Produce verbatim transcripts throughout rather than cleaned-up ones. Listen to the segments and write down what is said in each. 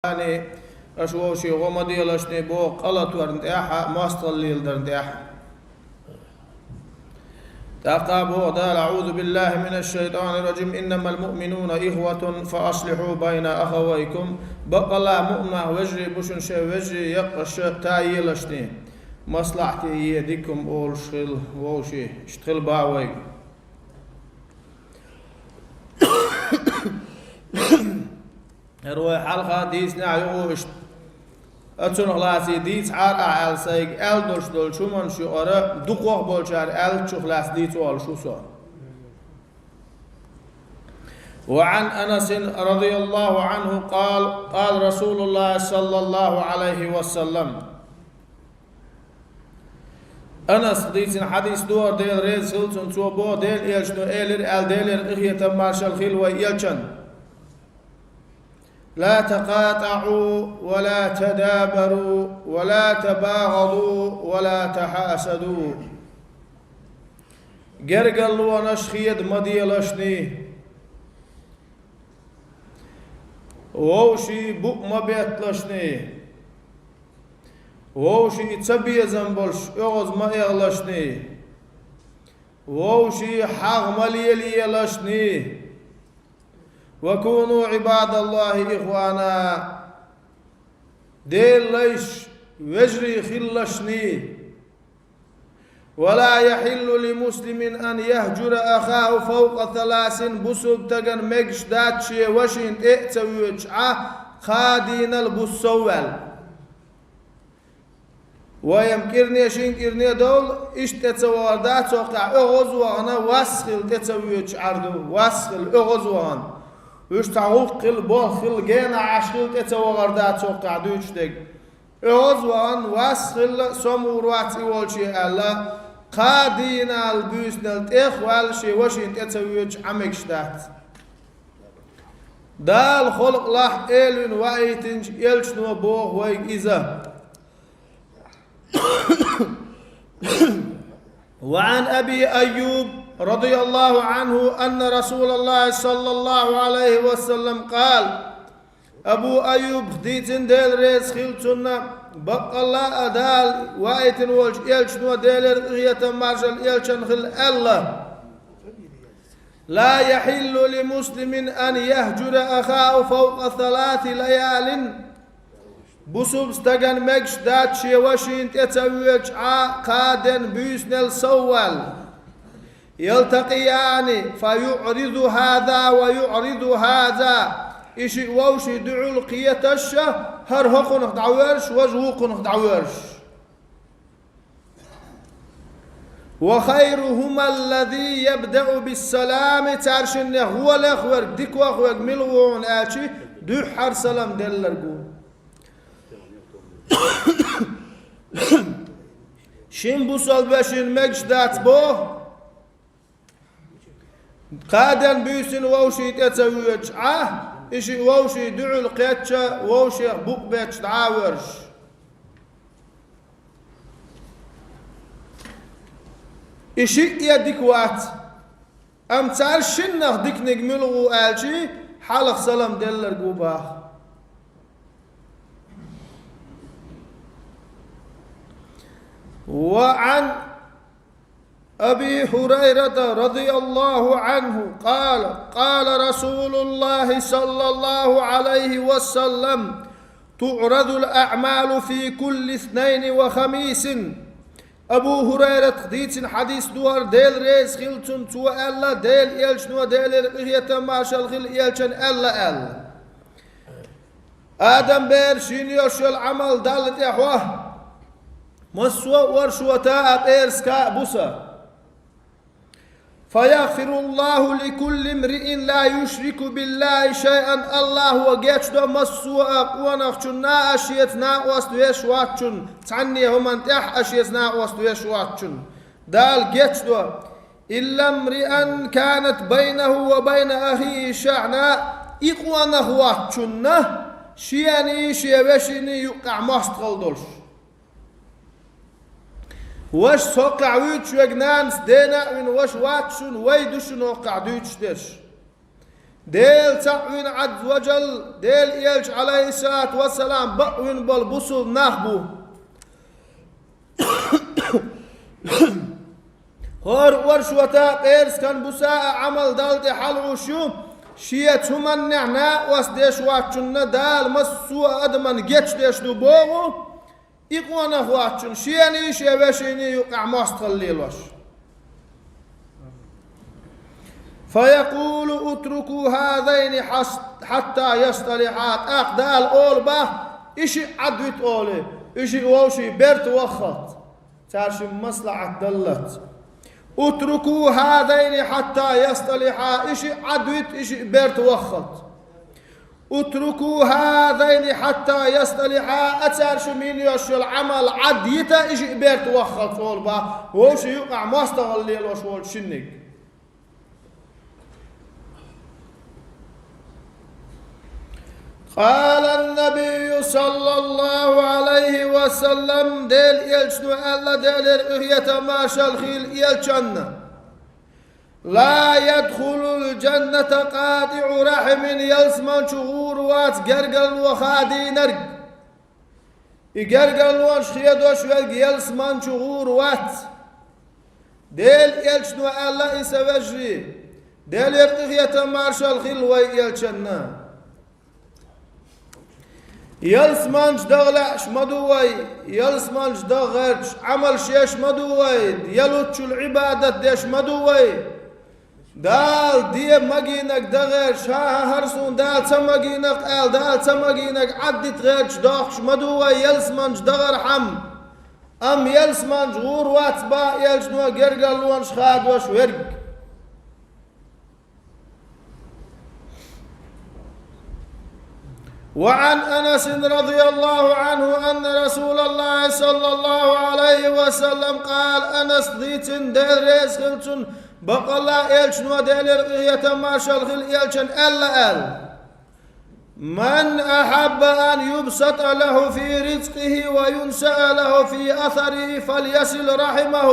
Ани, аша вовшийн гӀо ма делашний боху къа латарна тӀехь а, мостагӀалла леладарна тӀехь а. ТӀаккха боху Дала: أعوذ بالله من الشيطان الرجيم. إنما المؤمنون إخوة فأصلحوا بين أخويكم. Баккъалла муъминех вежарий бу шуна, шайн вежарий яккхаша та елашний, маслахьте е дика хӀума олуш хила вовшийн, иштта хила боху вайга. ХӀара вай хьалха дийцинехь ю иштта. Ацунах лаций дийцахьара ахь аьлла, сайга аьлла долуш долчу хӀуманаш юкъара дукхах болчара аьллачух лаьцна дийца волуш ву со. وعن أنس رضي الله عنه قال: قال رسول الله صلى الله عليه وسلم. Анас дийцина хьадис ду хӀара, Дела реза хила цунна, цо боху, Делан элчано элира аьлла, Делера къинхетам, маршалла хила вайн элчанна: لا تقاطعوا ولا تدابروا ولا تباغضوا ولا تحاسدوا. Гергарлонаш хеда ма делашний, вовшийн букъ ма бетталашний, вовшийн цабезам болуш оьгӀаз ма эгӀалашний, вовшийн хьагӀ ма лелаелашний. وكونوا عباد الله إخوانا. Делан лайш, вежарий хилалашний. ولا يحل لمسلم أن يهجر أخاه فوق ثلاث. Бусулба стагана мегаш дац шен вашина тӀе а ца воьдуш Ӏа кхаа дийнал, буса сов ваьлла. Вайн кӀирне, шин кӀирне довла, иштта тӀе ца вахар дац, цо кхаьа оьгӀаз вахана, вас хила тӀе ца воьдуш Ӏар ду, вас хила, оьгӀаз вахана. Уьш цхьа гӀуллакх хила, болх хила, генахь Ӏаш хила тӀе ца вахар дац, цо кхаьа дуьйцуш дерг. ОьгӀаз вахана, вас хила, сомавур вац и волче аьлла, кхаа дийнал, буьйсанал тӀех а ваьлла, шен вашина тӀе ца воьдуш Ӏа мегаш дац. Дала халкъалахь элина ваийтинчу элчано боху вайга иза. وعن أبي أيوب رضي الله عنه أن رسول الله صلى الله عليه وسلم قال. Абу Айюбах дийцина, Дела реза хила цунна, баккъалла а Дала ваийтина волчу элчано, Делера къинхетам, маршалла элчанна хила, аьлла: لا يحل لمسلم أن يهجر أخاه فوق ثلاث ليال. Бусулба стагана мегаш дац шен вашина тӀе ца воьдуш Ӏа кхаа ден, буьйсанал сов ваьлла. يلتقيان فيعرض هذا ويعرض هذا. И шиъ вовшийн дуьхьал кхеташ, хӀара хӀокхунах дӀавоьрзуш, важа вукхунах дӀавоьрзуш. وخيرهما الذي يبدأ بالسلام. Цаьршиннех гӀолех верг, дикох верг мила ву хьуна аьлча, дуьххьара салам делларг ву. Шина бусалба вешина мегаш дац боху, кхаа ден, буьйсина вовшийн тӀе ца воьдуш Ӏа, и шиъ вовшийн дуьхьал кхетча, вовшех букъ бетташ дӀа а воьрзуш. И шиъ а дика вац, амма цаьршиннах диканиг мила ву аьлча, хьалха салам делларг ву боху. وعن أبي هريرة رضي الله عنه قال: قال رسول الله صلى الله عليه وسلم: تعرض الأعمال في كل اثنين وخميس. Абу ХӀурайрата дийцина хьадис ду хӀара, Дела реза хила цунна, цо аьлла, Делан элчано, Делера къинхетам, маршалла хила, элчано аьлла аьлла: Адам бер шена йолуш йолу Ӏамал Далла тӀе хьо, массо а оршота а, пӀераска а буса. فيغفر الله لكل امرئ لا يشرك بالله شيئا. АллахӀа гечдо массо а къонахчунна, а шеца накъост веш воцчунна, цхьанне хӀуманна тӀехь а шеца накъост веш воцчунна Дала гечдо. إلا امرئ كانت بينه وبين أخيه شحناء. И къонах воцчунна шений, шен вешиний юккъехь мостагӀалла долуш. Вашас хӀоккхахь вуьйцуш верг нанас дена а вина ваша вац шуна, вай ду шуна хӀоккхахь дуьйцуш дерш. Дела цхьаъ вина, Ӏазза ва жалла, Делан элча, Ӏалайхиссалату вассалам, бакъ вина болу бусулба нах бу. ХӀора оршота а, пӀераскан буса а Ӏамал Далла тӀе хьалхуш ю, шеца хӀуманнехь накъост деш воцчунна Дала массо а адаман гечдеш ду боху, и къонах воцчунна шений, шен вешиний юкъахь мостагӀалла лелош. فيقول: اتركوا هذين حس-، حتى يصطلحا. ТӀаккха Дала олу бах, и шиъ Ӏадвита олий, и шиъ вовшийн берта ваххалц, цаьршимма маслаӀат даллалц. اتركوا هذين حتى يصطلحا. И шиъ Ӏадвита, и шиъ берта ваххалц. اتركوا هذين حتى يصطلحا. Цаьршимма йина йолуш йолу Ӏамал Ӏадйита, и шиъ берта ваххалц олу бах, вовшийн юкъахь мостагӀалла лелош волчу шинниг. قال النبي صلى الله عليه وسلم. Делан элчано аьлла, Делера къинхетам, маршалла хуьлда элчанна: لا يدخل الجنة قاطع رحم. Ялсамани чу гӀур вац гергарло хадийнарг. И гергарлонаш хедош верг ялсамани чу гӀур вац. Делан элчано аьлла, и сан вежарий, Делера къинхетам, маршалла хуьлда вайн элчанна. Ялсамани чу даха лаьаш ма ду вай, ялсамани чу даха гӀерташ Ӏамалш еш ма ду вай, ялуччул Ӏибадат деш ма ду вай. Дала де магийнарг дан гӀерташ, хӀан-хӀа, хӀара суна Дала ца магийнарг аьлла, Дала ца магийнарг Ӏаддита гӀерташ дохкуш ма ду вай ялсамани чу дахархьама. Амма ялсамани чу гӀур вац бах элчано гергарлонаш хадош верг. وعن أنس رضي الله عنه أن رسول الله صلى الله عليه وسلم قال. Анас дийцина, Дела реза хуьлда цунна, баккъалла а элчано, Делера къинхетам, маршалла хуьлда элчанна, аьлла аьлла: من أحب أن يبسط له في رزقه وينسأ له في أثره فليصل رحمه.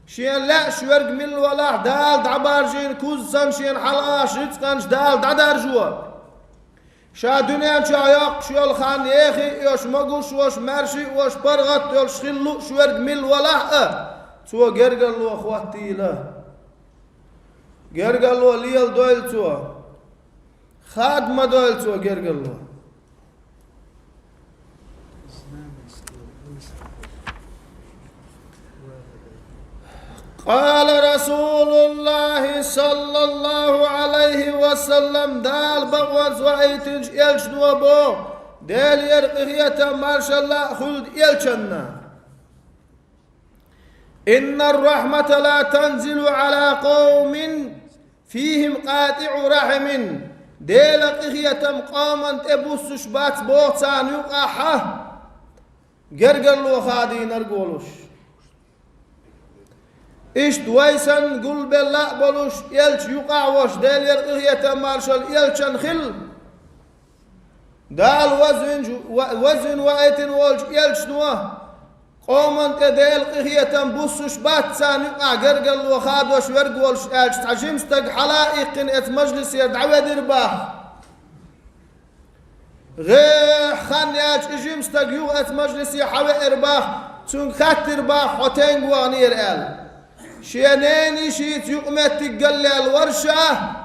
Шена лаьаш верг мила валахь, Дала дӀабаржийна куз санна шена хьалааш рицкъанаш Дала дӀадаржо. Ша дуьнен чохь йоккхуш йолу хан ехий а йолуш, могуш а волуш, маьрша а волуш, паргӀат а йолуш хила лууш верг мила валахь а, цо гергарло хӀоттийла. Гергарло леладойла цо. Хада ма дойла цо гергарло. قال رسول الله صلى الله عليه وسلم. Дала бакъонца ваийтинчу элчано боху, Делера къинхетам, маршалла а хуьлда элчанна: إن الرحمة لا تنزل على قوم فيهم قاطع رحم. Делан къинхетам къоман тӀе буссуш бац боху царна юкъахь гергарло хадийнарг волуш. Иштта вай санна гулбелла а болуш, элча юкъахь а волуш, Делера къинхетам, маршалла элчанна хила. Дала вазвинчу-, ва-, вазвина ваийтина волчу элчано къоман тӀе Делан къинхетам буссуш бац царна юкъахь гергарло хадош верг волуш аьлча, цхьа жима стаг хьала а иккхина, эца мажлисера дӀаведира бах. ГӀеххьа хан яьлча, и жима стаг юха эца мажлисе хьавеара бах, цуьнга хаьттира бах: «Хьо стенга ваханера?» — аьлла. Шен ненан йишица юкъаметтиг галлаьлла вара ша.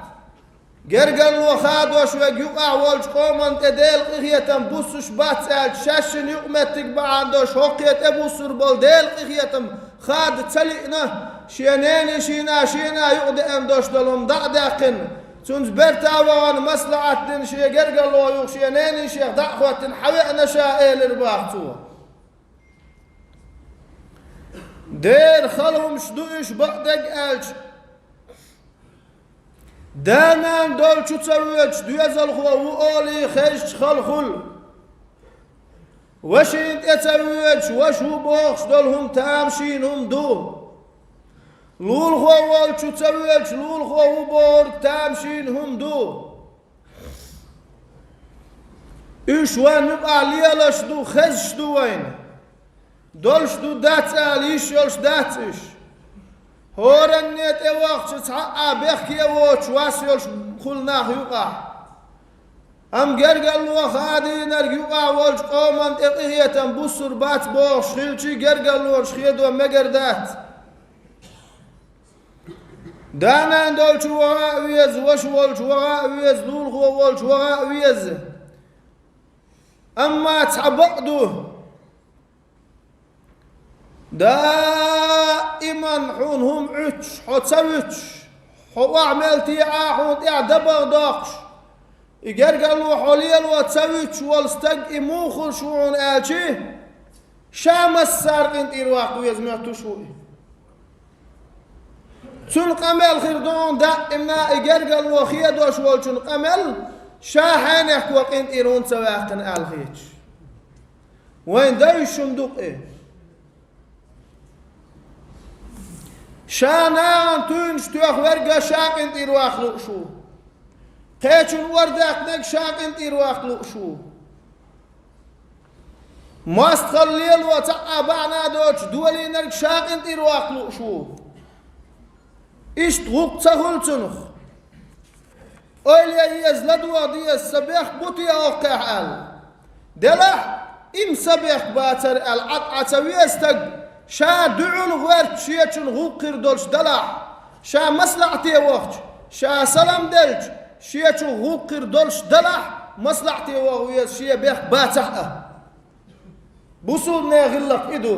Гергарло хадош верг юкъахь волчу къоман тӀе Делан къинхетам буссуш бац аьлча, шаьшшинна юкъаметтиг бахьана долуш хӀокхе тӀебуссур болу Делан къинхетам хада ца лиъна, шен ненан йишина, шена юкъадеана долуш долу хӀума дӀа а даьккхина, цуьнца бертахь вахана маслаӀат дина, шен гергарло юха шен ненан йишех дӀа а хӀоттина хьавеана ша, элира бах цо. Дера хала хӀумаш ду уьш, бакъдерг аьлча, да-нана долчу ца воьдуш доьзалхо ву олий хезча хала хуьлу. Вашина тӀе ца воьдуш ваша ву бохуш долу хӀума тамашийна хӀума ду. Лулахо волчу ца воьдуш лулахо ву бохург тамашийна хӀума ду. Уьш вайн юкъахь лелаш ду, хезаш ду вайна. Долуш ду, дац ала йиш йолуш дац уьш. ХӀоранне тӀе вахча цхьа а бехке а воцуш вас йолуш хул нах юкъахь. Амма гергарло хадийнарг юкъахь волчу къоман тӀе къинхетам буссур бац бохуш хилчий, гергарлонаш хедо мегар дац. Да-нана долчу ваха а веза, ваша волчу ваха а веза, лулахо волчу ваха а веза. Амма цхьа бакъ ду. Даиман хьуна хӀума Ӏуьттуш, хьо ца вуьттуш, хьо охьа мел теӀа, хьуна тӀехь дабагӀа доккхуш, и гергарло хьо лело ца вуьттуш волу стаг и муха хуьлуш ву хьуна аьлчи, ша массара къинтӀера ваккха веза моьттуш ву и. Цуьнан къамел хир ду хьуна даимна и гергарло хедош волчун къамел, ша хьенехко къинтӀера хӀунда ца ваьккхина аьлла хеташ. Вайн дайшун ду-кх и. Ша нахана туьйнаш тоьхна верг а ша къинтӀера ваккха лууш ву. Кхечун ор даьккхинарг ша къинтӀера ваккха лууш ву. МостагӀалла лело цхьа а бахьана доцуш долийнарг ша къинтӀера ваккха лууш ву. Иштта гӀуллакх ца хуьлу цунах. Ойла е еза, ладогӀа деза, сан бехк бу те хӀокхехь аьлла. Делахь, и-м сан бехк бацара аьлла, Ӏад Ӏа ца веза стаг, ша дуьхьал гӀоьртича шечун гӀуллакх хир долуш далахь, ша маслаӀате вахча, ша салам делча, шечун гӀуллакх хир долуш далахь, маслаӀате ваха веза шен бехк бацахь а. Бусулбане гӀиллакх и ду.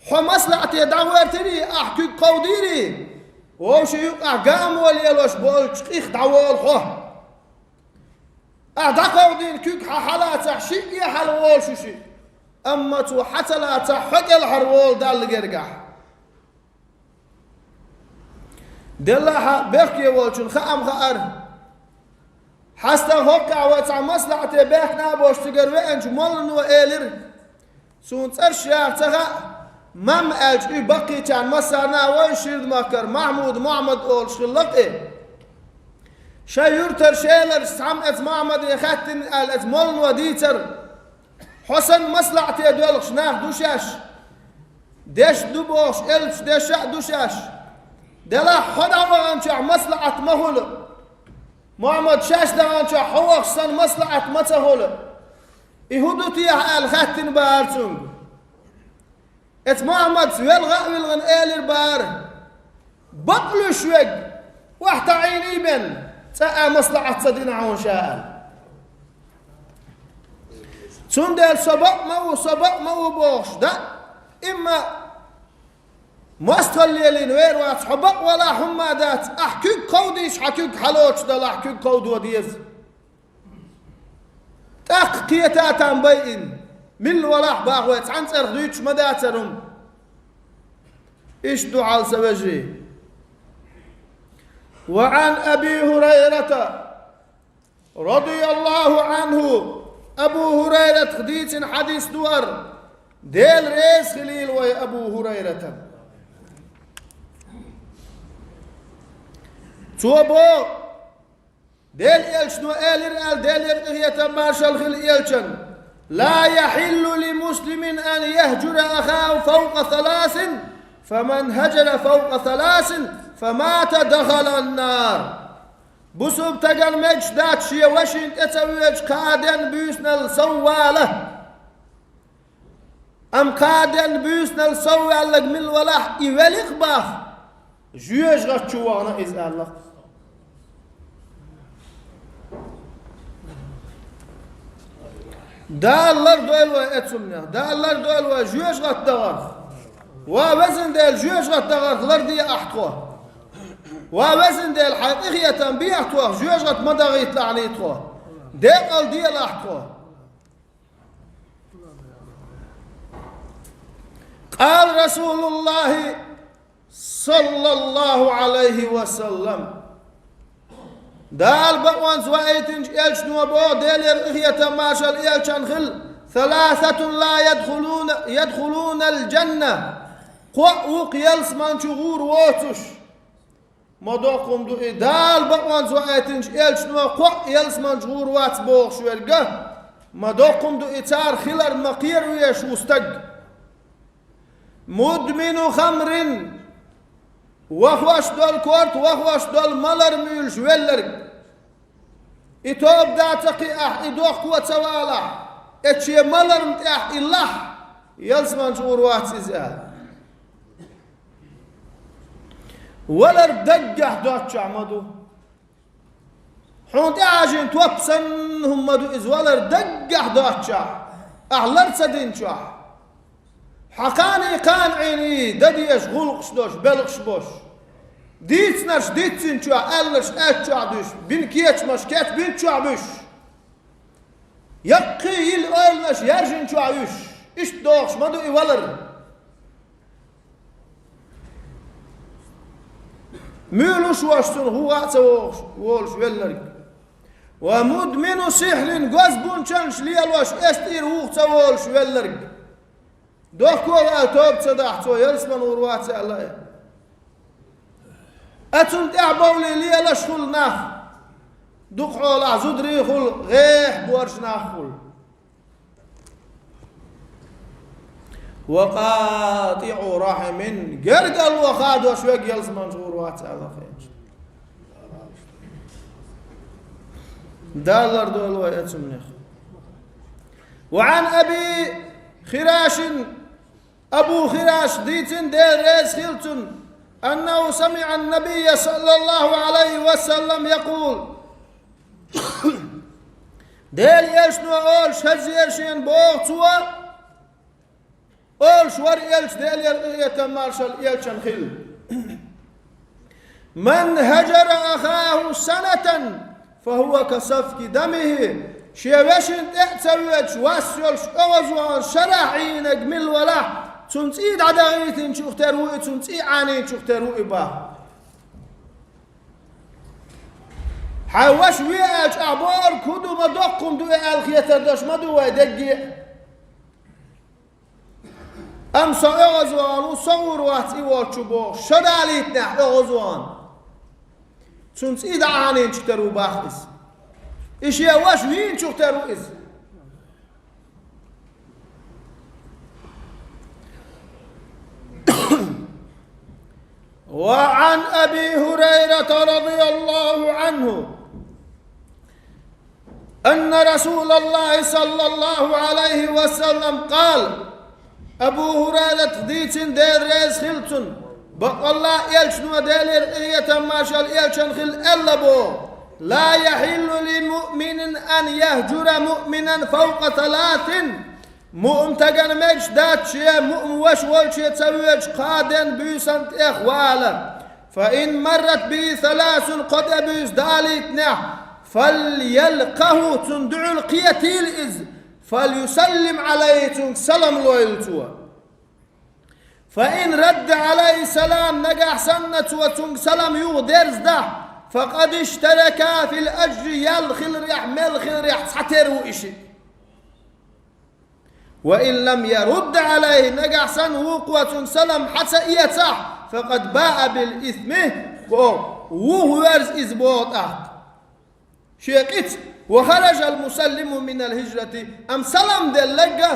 Хьо маслаӀате дӀагӀоьртирий, ахь куьг кховдийрий, вовшийн юкъахь гамо лелош болчу къих дӀаволу хьо. Ахь дӀакховдийна куьг хьан хьалацахь, шиъ а хьала волуш ю шиъ. Амма цо хьан ца лацахь, хьо кӀелхьара волу Далла гергахь. Делахь а бехке волчун хаам хаьара. ХьастагӀа хӀоккхахь вай цхьа маслаӀате баьхкина а бохуш цигара веанчу моллано элира: «Суна цӀераш яха ца хаьа, мамма аьлча, и баккхийчарна массарна а вайн Ширдамахкара Махьмуд, Мохьмад олуш хилла-кх и. Шайн юьртара Шеларчу цхьамма эца Мохьмаде хаьттина», — аьлла, эца моллано дийцара. Хьо санна маслаӀате доьлхуш нах ду шаьш. Дешна ду бохуш, элпаш дешна а ду шаьш. Делахь хьо дӀаваханчохь маслаӀат ма хуьлу. Мохьмад шаьш даханчохь хьо вахча санна маслаӀат ма ца хуьлу. И хӀун ду техьа аьлла хаьттина бахьара цуьнга. Эца Мохьмадс велха а вилхина элира бахьара: «Бакълуьйш верг, охьатаӀийний бен, цкъа а маслаӀат ца дина хьуна ша», — аьлла. Цундела со бакъ ма ву, со бакъ ма ву бохуш, даимма мостагӀалла лелийна вер вац, хьо бакъ валахь хӀумма а дац, ахь куьг кховдийча хьан куьг хьалоцуш далахь, куьг кховдо деза. ТӀаккха кхета там байина. Милла валахь бахой, цхьана цӀарах дуьйцуш ма дацара хӀума. Иштта ду хьал, сан вежарий. وعن أبي هريرة رضي الله عنه, Абу ХӀурайратах дийцина хьадис ду хӀара. Дела реза хилийла вай Абу ХӀурайратан. Цо боху, Делан элчано элира аьлла, Делера къинхетам, маршалла хила элчан: «لا يحل لمسلم أن يهجر أخاه فوق ثلاث، فمن هجر فوق ثلاث فمات دخل النار». Бусулба стагана мегаш дац шен вашина тӀе ца воьдуш кхаа денна буьйсанал сов вала. Амма кхаа денна буьйсанал сов ваьлларг милла валахь, и велла-кх боху, жоьжахати чу вахана иза аьлла-кх. Дала лардойла вай эцуннех, Дала лардойла вай жоьжахати дахарх. Ва Везан Дела, жоьжахати дахарх ларде ахь тхо. Ва Везан Дела, хьайн къинхетам бехьа тхох, жоьжахати ма дахийталахь тхо. Декъала делахь тхо. قال رسول الله صلى الله عليه وسلم. Дала бакъонца ваийтинчу элчано боху, Делера къинхетам, маршалла элчан хила: «ثلاثة لا يدخلون، يدخلون الجنة». Кхоъ ву-кх ялсамани чу гӀур воцуш. Ма доккха хӀума ду и, Дала бакъонца ваийтинчу элчано кхоъ ялсамани чу гӀур вац бохуш верг а, ма доккха хӀума ду и, царах хиларна ма кхера везаш ву стаг. مدمن خمر, вахош долу корта, вахош долу малар муьйлуш велларг. И тоба ца кхиахь, и дохко ца валахь, эцу шен маларна тӀехь и лахь, ялсаманчу гӀур вац иза аьлла. Валар даггахь доцчохь ма ду. Хьуна тӀехьажийна топ санна хӀума ма ду иза, валар даггахь доцчохь, ахь лар ца динчохь. Хьан кхана, кхана Ӏийна, дан дезаш гӀуллакхаш долуш, белхаш болуш. Дийцинарш дийцинчохь, аьлларш аьллачохь дуьйш, бина кечамаш кечбинчохь буьш. Яккхий йилла ойланаш яьржинчохь уьш. Иштта дохуш ма ду и валар. Муьйлуш ваша цунах вуха а ца вогӀуш волуш велларг. Ва мудмину сихьрин, гозбунчаллаш лелош эс тӀера вуха ца волуш велларг. Дохко а ваьлла тоба ца дахь, цо ялсамане гӀур вац аьлла. Ткъа цунна тӀаьхьа бовлий лелаш хуьлу нах, дукха хьолахь зударий хуьлу, гӀеххьа боьрша нах хуьлу. Ва къатиъу рахьимин, гергарло хадош верг ялсамане гӀур вац аьлла кхечу. Дала лардойла вай оцу хӀуманех. Ва Ӏан Аби Хирашин, Абу Хираш дийцина, Дела реза хила цунна, аннаху самиӀа ан-набийя саллаллаху Ӏалайхи ва саллам якъул, Делан элчано олуш хезира шена боху цо, олуш вара элча, Делера къинхетам маршалла элчанна хила. Ман хӀаджара ахаху санатан, фа хӀува ка сафки дамихи. Шен вешина тӀе а ца воьдуш, вас йолуш оьгӀазвахана шарахь Ӏийнарг мила валахь, цунна цӀий дӀадахийтинчух тера ву и, цунна цӀий Ӏанийначух тера ву и боху. Хьайн ваша ве аьлча, ахь бохург хӀун ду, ма доккха хӀума ду и аьлла хетар долуш ма ду вай дерриге а. Амма со оьгӀазвахана ву, со гӀур вац и волчу боху, ша далийтинехь оьгӀазвахана. Цунна цӀий дӀа Ӏанийначух тера ву боху иза. И шен ваша вийначух тера ву иза. Ва Ӏан Аби Хурайрата радияллаху Ӏанху. Анна Расулаллахи саллаллаху Ӏалайхи ва саллам къала, Абу Хурайрата дийцина, Дела реза хила цунна, бакъалла элчано, Делера къинхетам маршалла элчанна хила, аьлла боху: «Ла яхьиллу ли муъминин ан яхьжура муъминан фавкъа саласин». Муъм тагана мегаш дац шен муъм ваша волче ца воьдуш кхаа ден буьйсан тӀех вала. Фа ин маррат бихи саласун, кхо тӀе буьйса далийтинехь, фалъялкъаху, цунна дуьхьал кхетийла иза, фалъюсаллим Ӏалайхи, цуьнга салам лойла цо. Фа ин радда Ӏалайхи салам, нагахь санна цо цуьнга салам юха дерзадахь, факъад иштарака фил аджри, ял хиларехь, мел хиларехь цхьатера ву и шиъ. Ва ин лам ярудда Ӏалайхи, нагахь санна вукхо цуьнга салам хьа ца эцахь, факъад баа бил исми, боху, вуха верза иза боху тӀаккха. Шен къица, ва хараджал мусаллиму минал хӀижрати, амма салам делларг а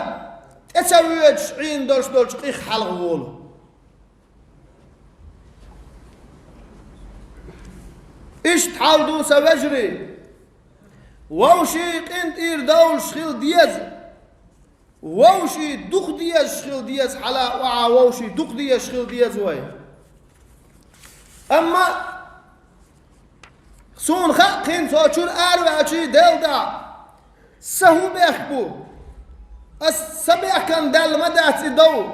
тӀе ца воьдуш Ӏийна долуш долчу къих хьалха волу. Иштта хьал ду, сан вежарий. Вовшийн къинтӀера довлуш хила деза. Вовшийн дукха дезаш хила деза, хьала а охьа вовшийн дукха дезаш хила деза вай. Амма суна хаьа, кхин цо чуьра араваьлчий, Делан дуьхьа, сан хӀун бехк бу? Ас сан бехкан даьлла ма дац и дов.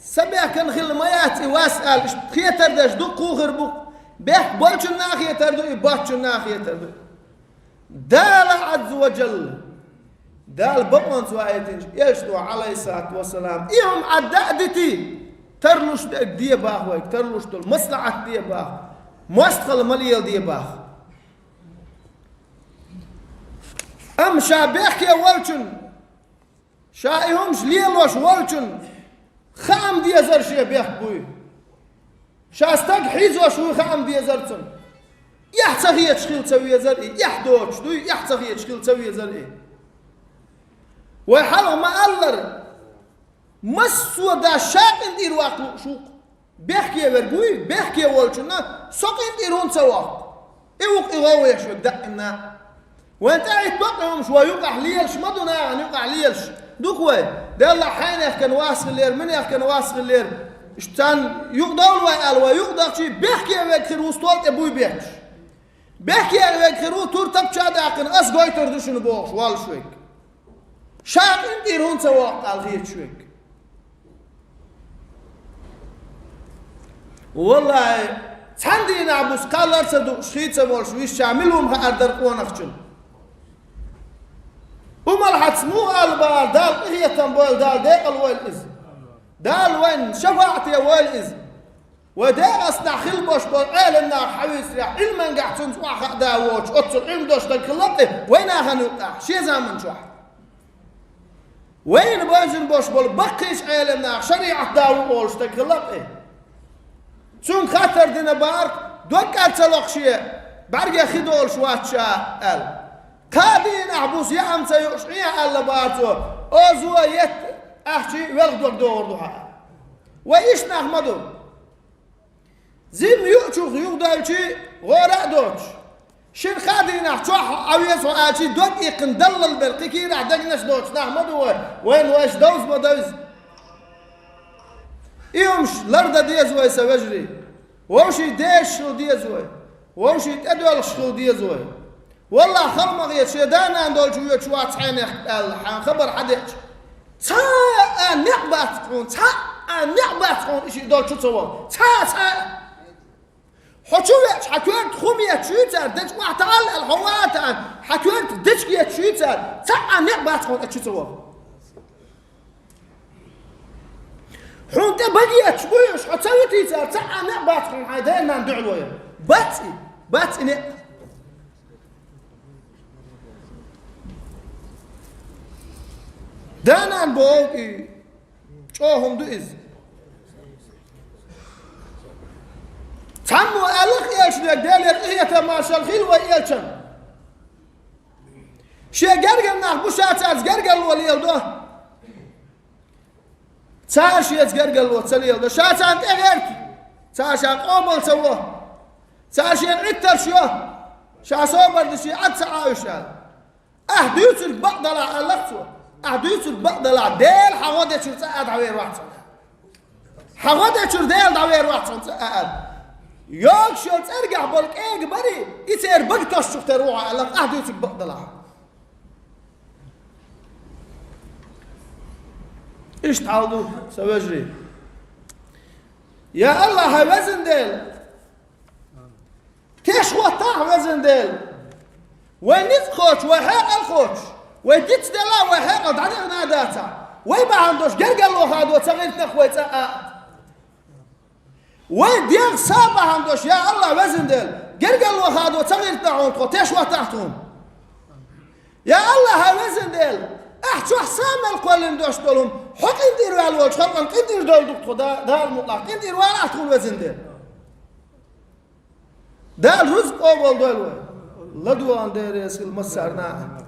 Сан бехкан хилла ма яц и вас аьлла, иштта хетар дерш дуккха а хир бу. Бехк болчунна а хетар ду и, боцчунна а хетар ду. Дала Ӏазза ва Джалла, Дала бакъонца ваийтинчу элчано, Ӏалайхиссалату вассалам, и хӀума Ӏадда а дитий, тарлуш дерг де баха вайга, тарлуш долу маслахьат де баха, мостагӀалла ма леладе баха. Амма ша бехке волчун, ша и хӀумаш лелош волчун хаам дезар шен бехк буй. Ша стаг хьийзош вуй хаам дезар цунна. Эхь ца хеташ хила ца везар и, эхь доцуш дуй, эхь ца хеташ хила ца везар и. Вай хьалха ма-аллара, массо а дас ша къинтӀера ваккха лууш ву-кх. Бехке верг вуй, бехке волчунна со къинтӀера хӀунда ца воккху? И ву-кх и гӀовгӀа еш верг даимна. Вайн тӀехӀитта бакъ хӀумаш вай юкъахь лелаш ма ду, нахана юкъахь лелаш. Дукха вай, Деллахь, хьенехкан вас хилера, минехкан вас хилера. Иштта царна юкъадовла вай аьлла, вай юкъадахчий, бехке верг хир ву стол тӀе буй бетташ. Бехке верг хир ву тур тапча а даьккхина, ас гойтур ду шуна бохуш, воллуш верг. Ша къинтӀера хӀунда ца воккху аьлла хеташ верг. Валлахьи, цхьана дийнахь буса кхаллар а ца дууш, хи а ца молуш, висча мила хӀума хаар дара къонахчун. Умал хьаца муха аьлла бахара, Дала къинхетам бойла, Дала декъала войла иза. Дала вайна шафаӀате войла иза. Вай декъаснахь хила бош болу Ӏелам нах хьавийцарехь, Ӏилмангахь цуьнца охьахаа да воцуш, оццул Ӏилма долуш стаг хилла кхе, вай нахана юкъахь, шен заманчохь. Вайна бевзина бош болу баккхийчу Ӏелам нах, шариӀат да ву олуш стаг хилла кхе. Цуьнга хаттар дина бахара, дог кӀел ца локху шен, бӀаьрге хи долуш вац ша, аьлла. Кхаа дийнахь буса яам ца юуш, Ӏен аьлла бахара цо, озо етта ахчий велха дог догӀур ду хьан. Вай иштта нах ма ду. Зим юучух юхадойлчий гӀора а доцуш. Шина кхаа дийнахь чохь Ӏан веза хьо аьлчий, дог иккхина даллал бер, кхин кийрахь дегнаш доцуш нах ма ду вай, вайна вайша довза ма довза. И хӀумаш лардан деза вай, сан вежарий. Вовшийн дезаш хила деза вай. Вовшийн тӀедоьлхуш хила деза вай. Валлахь, хала ма гӀе, шен да-нана долчу воьдуш вац хьенех аьлла, хьан хабар хьан деача. Цхьа а некъ бац хьуна, цхьа а некъ бац хьуна, и шиъ долчу ца ваха. Цхьа а, цхьа а. Хьо чу веача, хьан коьрта хӀума етташ ю цара, дечу охьатаӀал аьлла, хьо ван а таӀан, хьан коьрта дечиг етташ ю цара, цхьа а некъ бац хьуна, чу ца ваха. Хьуна тӀе бага етташ буй уьш, хьо ца витий цара, цхьа а некъ бац хьуна хьайн ден-нанна дуьхьал вайна. Бац и, бац и некъ. Да-нана боху и, чӀогӀа хӀума ду иза. Цхьаммо аьлла-кх элчане, Делера къинхетам, маршалла хила вай элчанна. Шен гергара нах бу, ша цаьрца гергарло леладо. Цара шеца гергарло ца леладо. Ша царна тӀегӀерта. Цара ша къобал ца во. Цара шена Ӏиттарш йо. Ша собар дичи Ӏад ца Ӏа уьш аьлла. Ахь дуьйцург бакъ далахь, аьлла-кх цо. Ахь дуьйцург бакъ далахь, Дела хьан гӀо дечуьра цӀа а дӀавер вац хьуна. Хьан гӀо дечуьра Дела дӀавер вац хьуна цӀа а аьлла. Йогуш йолу цӀергехь болу кӀега барий, и церан бага тосучух тера ву хьо аьлла, ахь дуьйцург бакъ далахь. Иштта хьал ду, сан вежарий. Я АллахӀ, хьайн везан Дела! Теш хӀоттахь, везан Дела! Вай ницкъ кхочуш, вай хьекъал кхочуш, вай дицделла, вай хьекъал дӀадихна а дацахь, вай бахьана долуш гергарло хадо ца гӀиртинарх вай цӀа а. Вай дегӀ са бахьана долуш, я АллахӀ, везан Дела, гергарло хадо ца гӀиртина хьуна тхо, теш хӀоттахь тхуна. Я АллахӀ, хьайн везан Дела, ахь чохь са мел кхоьллина долуш долу хӀума, хьо къинтӀера ваьлла волчу халкъана къинтӀера довла ду-кх тхо, Да-, Дала мукъалахь, къинтӀера валахь тхуна, везан Дела. Дала рузкъа къобал дойла вай. ЛадогӀарна Дела реза хила массарна а.